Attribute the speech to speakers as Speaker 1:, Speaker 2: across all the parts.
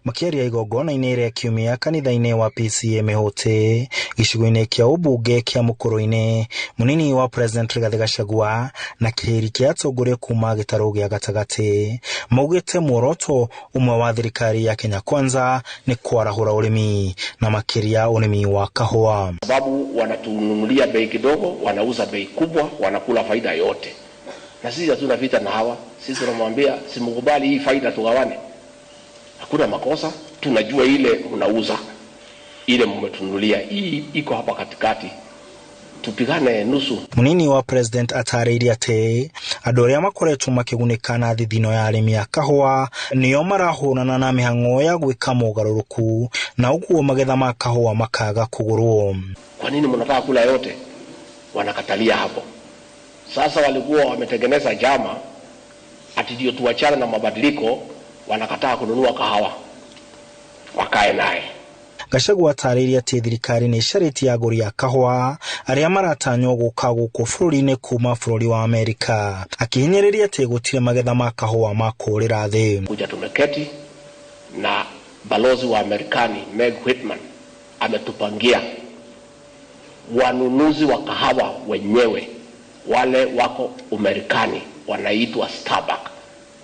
Speaker 1: Makĩaria igongona-inĩ rĩa kiumia kanitha-inĩ wa PCEA Mĩhũtĩ gĩcigo-inĩ kĩa ũmbunge kĩa Mũkũrũ-inĩ, mũnini wa President Rigathĩ Gachagua na kĩhĩri kĩa atongoria kuma gĩtarũ gĩa gatagatĩ maugĩte muoroto ũmwe wa thirikari ya Kenya Kwanza nĩ kwarahũra ũrĩmi na makĩria ũrĩmi wa kahũa.
Speaker 2: Sababu wanatununulia bei kidogo, wanauza bei kubwa, wanakula faida yote. Na sisi hatuna vita na hawa. Sisi tunamwambia simukubali hii faida, tugawane. Hakuna makosa, tunajua ile mnauza, ile mmetununulia, hii iko hapa katikati, tupigane nusu.
Speaker 1: Munini wa President atarĩirie atĩ andũ arĩa makoretwo makĩgunĩka na thithino ya arĩmi a kahũa nĩo marahũrana na mĩhang'o ya gwĩka mogarũrũku na ũguo magetha ma kahũa makaga kũgũrwo.
Speaker 2: Kwa nini mnataka kula yote? Wanakatalia hapo. Sasa walikuwa wametengeneza jama ati ndio tuachane na mabadiliko, wanakataa kununua kahawa, wakae naye.
Speaker 1: Gachagua atarĩirie atĩ thirikari nĩ ĩcarĩtie agũri a kahũa arĩa maratanywo gũka gũkũ bũrũri-inĩ kuma bũrũri wa Amerika, akĩhinyĩrĩria atĩ gũtirĩ magetha ma kahũa ma kũũrĩra thĩ.
Speaker 2: Kuja tumeketi na balozi wa Marekani Meg Whitman ametupangia wanunuzi wa kahawa wenyewe wale wako Umarekani wanaitwa Starbucks,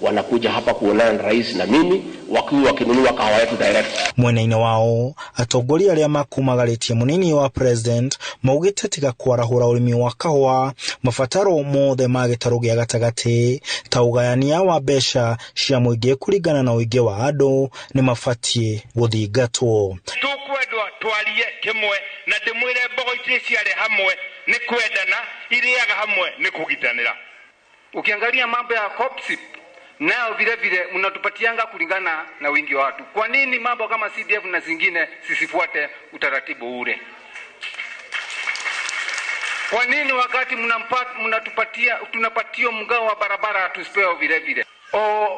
Speaker 2: wanakuja hapa kuonana na rais na mimi wakiwa wakinunua kahawa yetu direct.
Speaker 1: Mwena-inĩ wao atongoria arĩa makumagarĩtie mũnini wa President maugĩte tiga kwarahũra ũrĩmi wa kahũa mabataro mothe ma gĩtarũ gĩa gatagatĩ ta ũgayania wa mbeca cia mũingĩ kũringana na ũingĩ wa andũ nĩ mabatiĩ gũthingatwo.
Speaker 3: Tukwendwa twarie kimwe na ndimwire mbogo itirĩ ciarĩ hamwe nĩ kwendana irĩaga hamwe nĩ kũgitanĩra.
Speaker 4: Ukiangalia mambo ya COPSIP nayo vile vile mnatupatianga kulingana na wingi wa watu. Kwa nini mambo kama CDF na zingine sisifuate utaratibu ule? Kwa nini wakati mnatupatia tunapatia mgao wa barabara tusipewe vile vile?
Speaker 5: O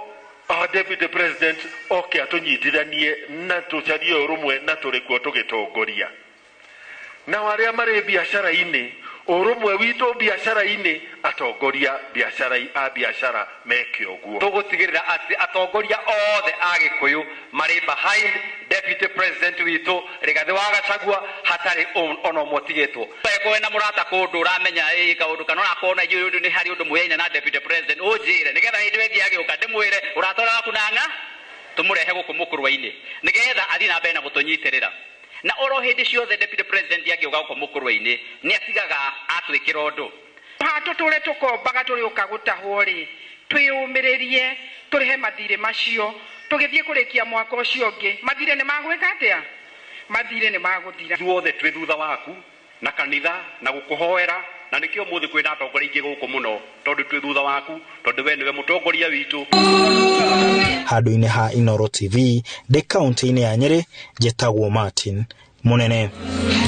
Speaker 5: Deputy President oke atũnyitithanie na tũcarie ũrũmwe na tũrĩ kuo tũgĩtongoria nao arĩa marĩ biacara-inĩ ũrũmwe witũ biacara-inĩ atongoria biacara a biacara meke ũguo.
Speaker 6: Tũgũtigĩrĩra atĩ atongoria othe a Gĩkũyũ marĩ behind Deputy President witũ Rigathĩ wa Gachagua hatarĩ ona ũmwe ũtigĩtwo. Angĩkorwo wĩna mũrata kũndũ ũramenya ĩ kaũndũ kana ũrakorwo na inyuĩ nĩ harĩ ũndũ mũyaine na Deputy President ũnjĩre nĩgetha hĩndĩ ĩyo ĩngĩ agĩũka ndĩmwĩre ũrata ũrĩa waku na ng'a tũmũrehe gũkũ mũkũrwa-inĩ nĩgetha athiĩ na mbere na gũtũnyitĩrĩra na oro hĩndĩ ciothe Deputy President angĩũka gũkũ mũkũrwa-inĩ nĩ atigaga atwĩkĩra ũndũ.
Speaker 7: Ha tũtũre tũkombaga tũrĩũka gũtahwo rĩ, twĩyũmĩrĩrie tũrĩhe mathirĩ macio tũgĩthiĩ kũrĩkia mwaka ũcio ũngĩ mathirĩ nĩ magwĩka atĩa? Mathirĩ nĩ magũthira.
Speaker 6: Ithuothe twĩ thutha waku na kanitha na gũkũhoera na nĩkĩo ũmũthĩ kwĩna atongoria aingĩ gũkũ mũno tondũ twĩ thutha waku tondũ we nĩwe mũtongoria witũ.
Speaker 1: Handũ-inĩ ha Inooro TV ndĩ kaũntĩ-inĩ ya Nyĩrĩ, njĩtagwo Martin Mũnene.